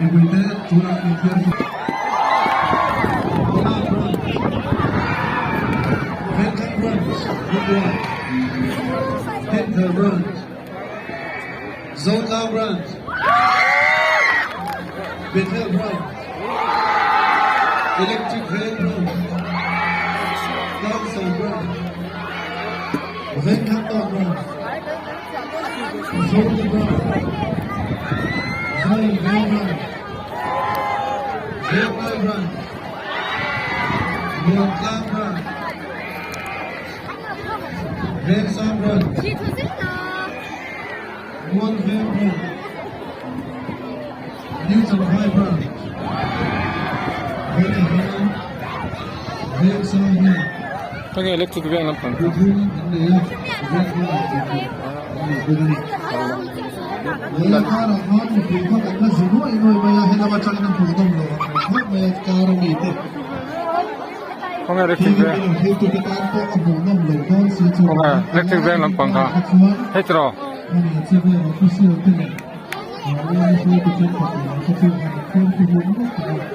Mipuite tunah inthiar Kolam Branch, Vengthlang Branch, Group 1, Dinthar Branch, Zotlang Branch, Bethel Branch, Electric Veng Branch, Tlangsang Branch, Vengthlang Town Branch, Zote Branch, Zion Veng Branch, Venglai Branch, Liantlang Branch, Vengsang Branch, Mual Veng Branch, New Champhai Branch, Hetah hian Vengsang hian Khawnge electric veng lampang kha? Thum an nei a, veng bulah tih tur an nei bawk a ni. Lei a karah khan mipui kha kan la zi nuai nuai mai a, helam atangin a hmuhnawm loh ang reng khawp mai a kar a mi te. Khawnge electric veng? Thiltute tan pawh a hmuhnawm loh dawn si chu. Khawnge electric veng lampang kha? Hei tiraw? Khami a che vel official te leh Ram hruaitu thenkhat leh an hrechiang han inkhawm thu hmuh ngawt tawh a,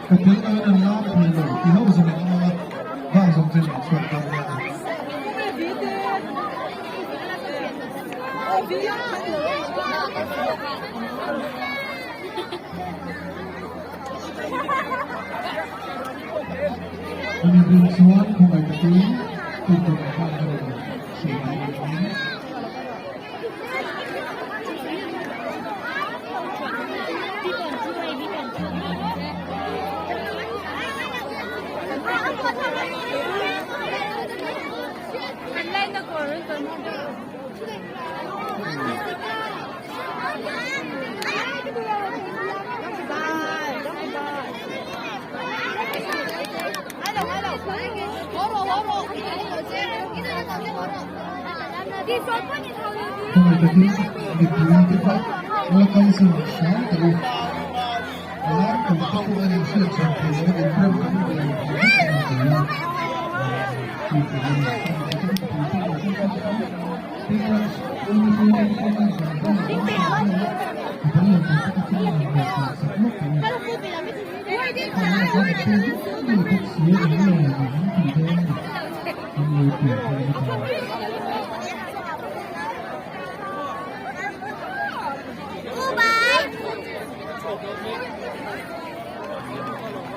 ka tel loin an lam thei lo ti ho zawng an awm ang a, vang zawng chu an chhuak dawn nia. Chumi hnu chuan khawngaih takin tihtur a hman a rawn sawi leh niin. Khawngaih takin mipui te kha la kalsan hram teh u. A lar kum te pawh a inhriat chhan thei lo a inrem kan ve lo thei vek a ni thei a. Chu tur a ni. Khawngaih takin mipui te lo kalsan hram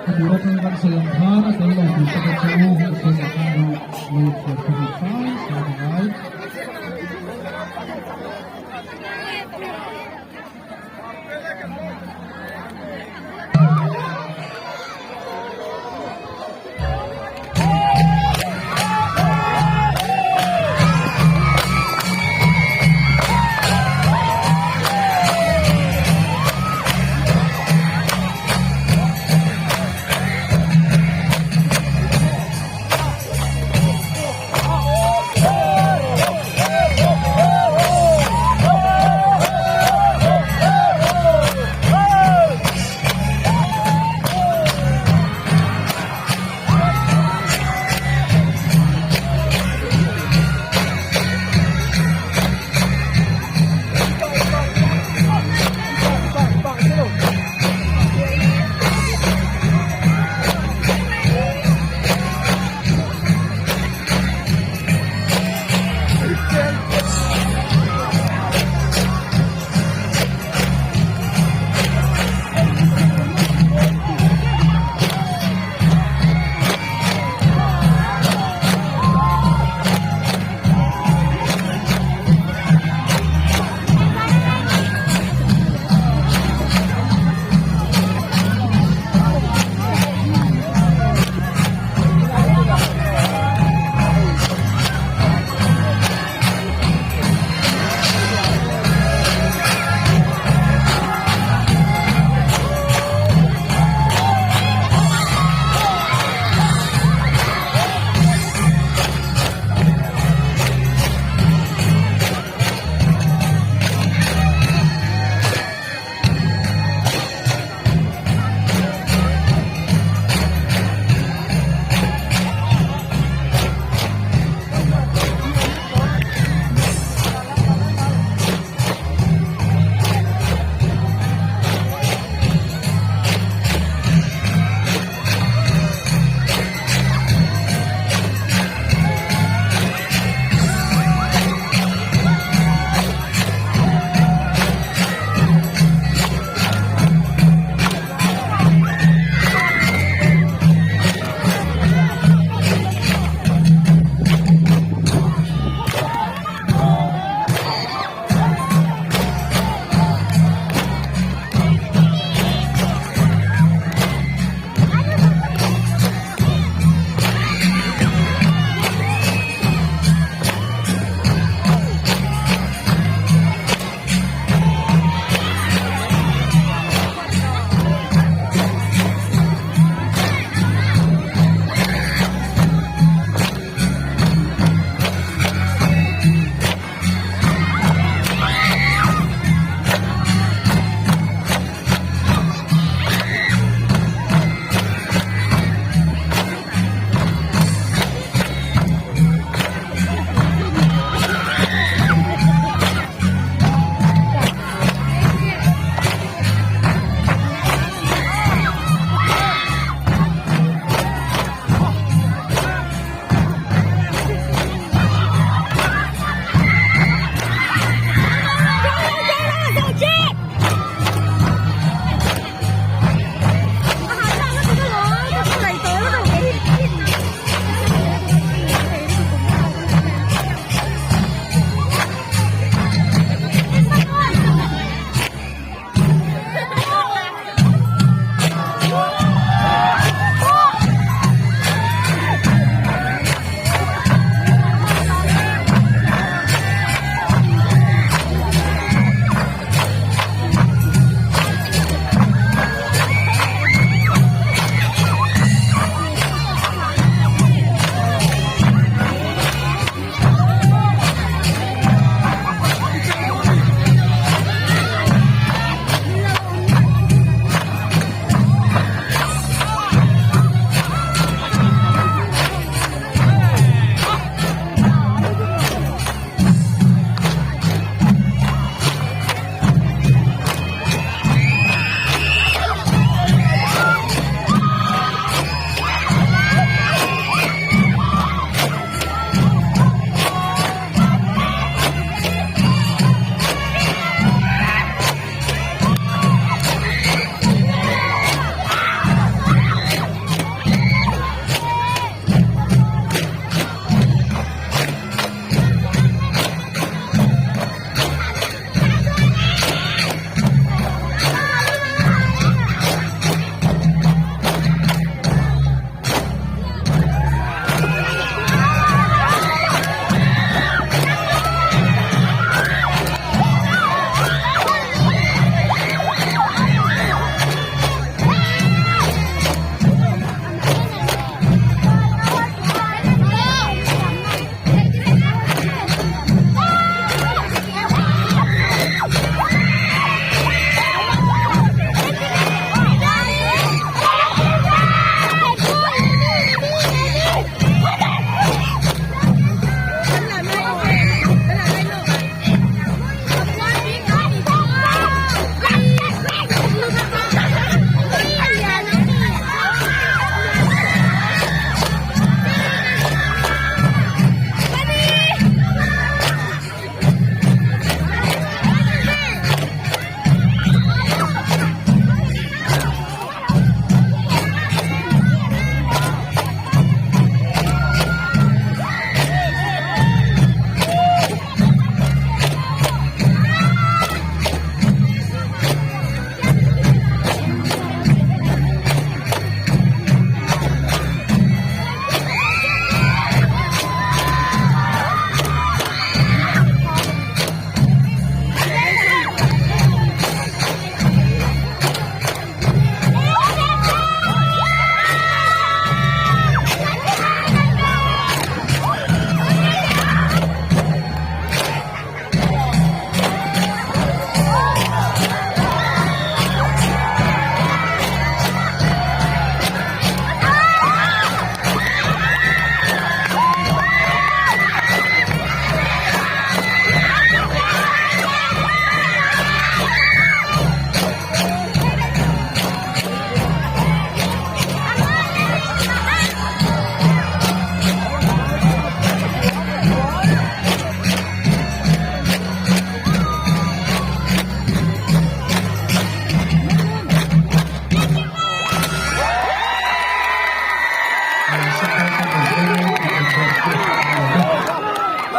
A tur atang kan sawi ang khan a tel lo tur te kha chu heng ah khan lo lo inchhiar khawih hram hram a ngai.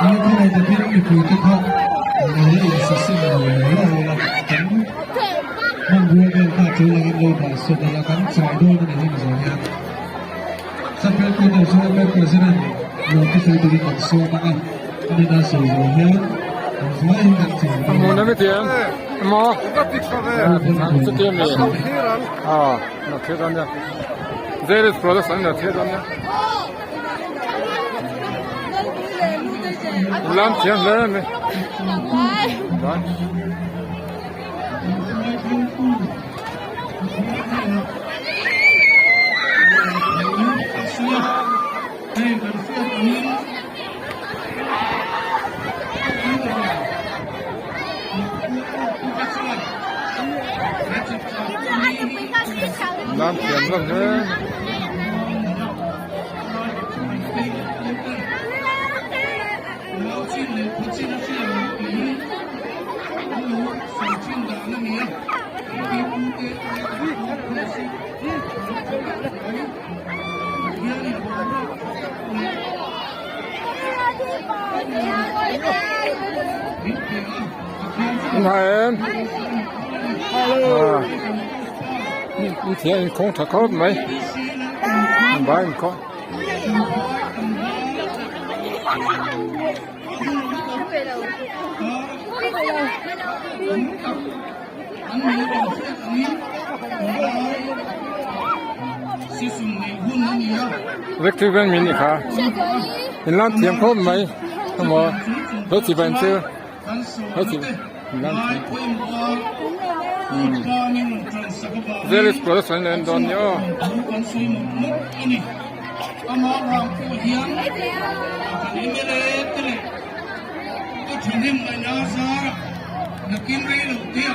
Khawngaih takin mipuite kha lo la insaseng lo lo lo la, kan hmanrua vel kha a tul angin lo dah sawn ila, kan chai dawn a ni hlim zawh hian. Chapel tu chu Member President lo thusawi turin kan sawm ang a, a nena sawi zawh hian kan vaiin kan chai dawn a ni. Lam thiam hle mai. Lam thiam hlawm hle. Em in thiam in khawng tha khawp mai vai in khawng. Electric van min ni kha in lan thiam khawp mai emaw he chi ban chu he chi in lan thiam Zelis production in en dawn ni aw. Nakin rei lo te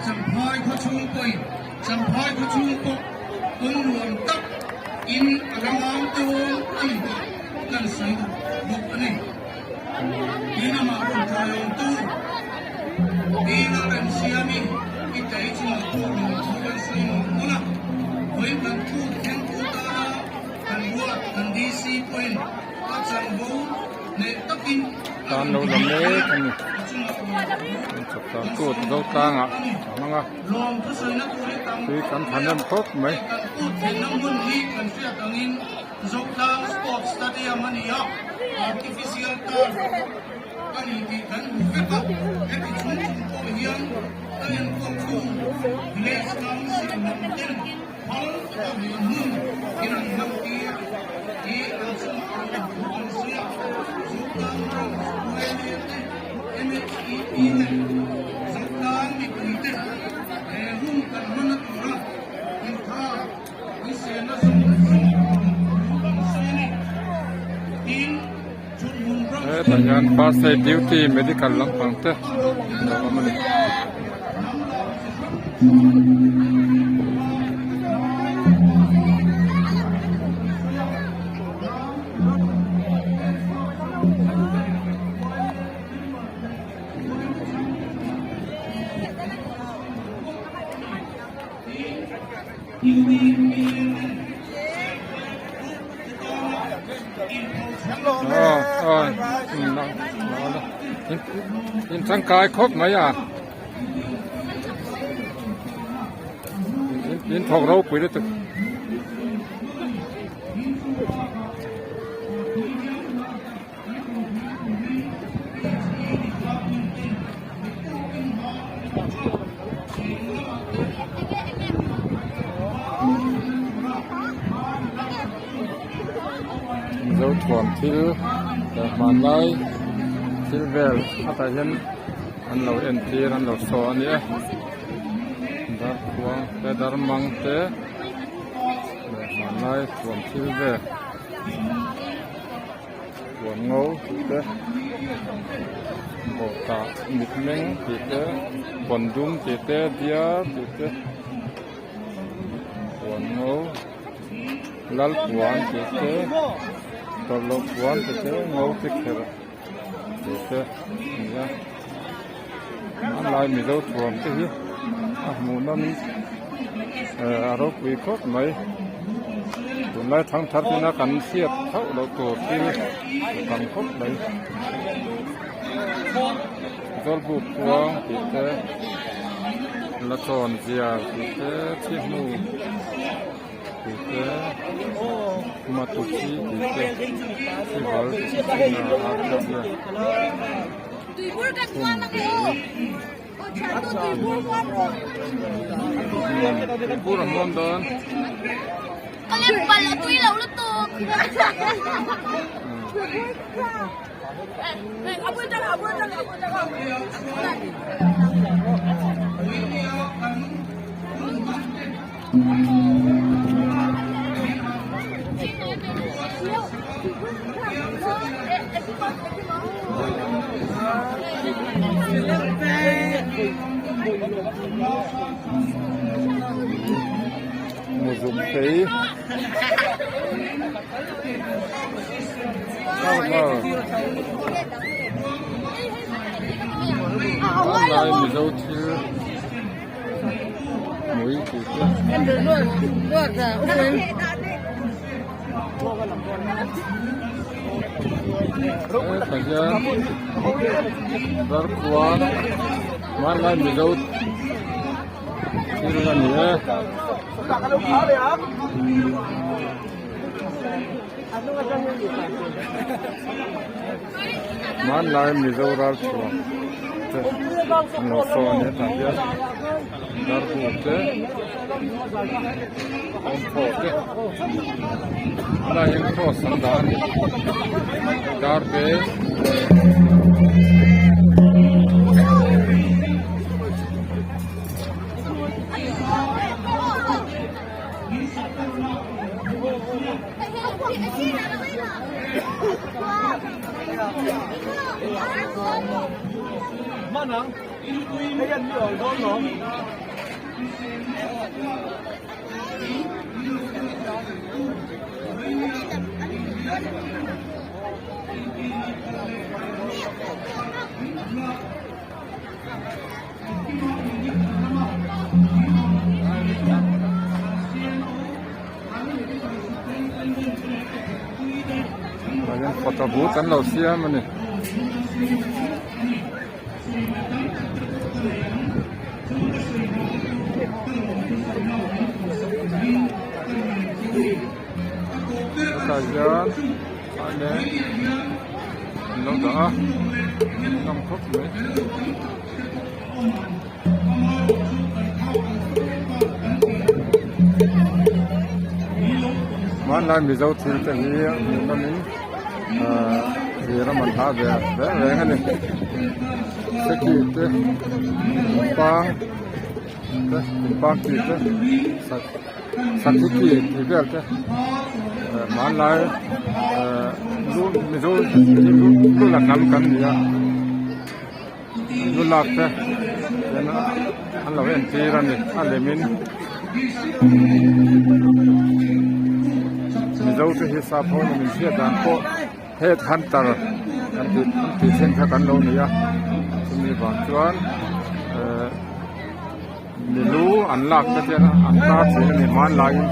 Champhai khaw chhung pawhin Champhai khaw chhung pawh kawng nuam tak in a la ngam dawn a ni tih kan sawi duh bawk a ni. Tin amah rawn thawiawmtu Pi Lalremsiami i tei chungah pawh lawm thu kan sawi mawlh mawlh a, vawi kan thuk thlengtu tana kan ruat kan DC pawhin a chanvo hneh takin a Tan lo la mek a ni. Chapchar kut zo tlangah a hmang a, tui kan thahnem khawp mai. Zotlang Sports Stadium a ni a, artificial turf a ni tih kan hmu vek a, heti chung chung pawh hian a enkawltu Village Council lam ten phal taka ve hmun in an hman tir hi an chungah an thu an sawi a, Zotlang Branch YMA te, MHEP te, Zotlang mipui te he hun kan hman a tura intha Hetah hian first aid duty medical lampang te a lo awm a ni. In tangkai khawp mai a in thawk ropui lutuk. Mizo thuam thil leh hmanlai thil vel hetah hian an lo entir an lo saw a nia darkhuang te darmang te leh hmanlai thuam thil vel. Puan ngo tih te bawhtah mitmeng tih te puan dum tih te diar tih te puan ngo lal puan tih te tawlhloh puan tih te ngo chi kherh tih te a ni a hmanlai mizo thuam te hi a hmuh nawm eh a ropui khawp mai. Tunlai thangthar tuna kan hriat thauh loh tur thil a tam khawp mai. Zawlbuk kuang tih te Lachawn ziar tih te thi hnu tih te Matuchi tih te Thival tih te a ziak Tuibur a hmuam dawn. Muzuk phei Hmanlai Mizo thil mui tih te. Hetah hian darkhuan hmanlai Mizo thil a ni e. Hmanlai Mizo ralthuam te an lo saw a ni hetah hian darbu te awmthaw te tunah hian cross an dah a ni dar te. Tah hian photo booth an lo siam a ni. Hetah hian an lo dah a nawm khawp mai. Hmanlai Mizo thil te hi a hmuh nawmin ahh thir a man hah ve reng reng a ni. Seki te tumpang te tumpang ki te sakhi ki tih vel te hmanlai ahh lu Mizo lu la hnam kan ni a. Nulak te hian an lo entir a ni a lemin Mizo te hi sap ho in min hriat dan pawh head hunter kan tih an tih thin kha kan lo ni a chumi vang chuan ehh milu an lak te hian an tar thin a ni hmanlaiin.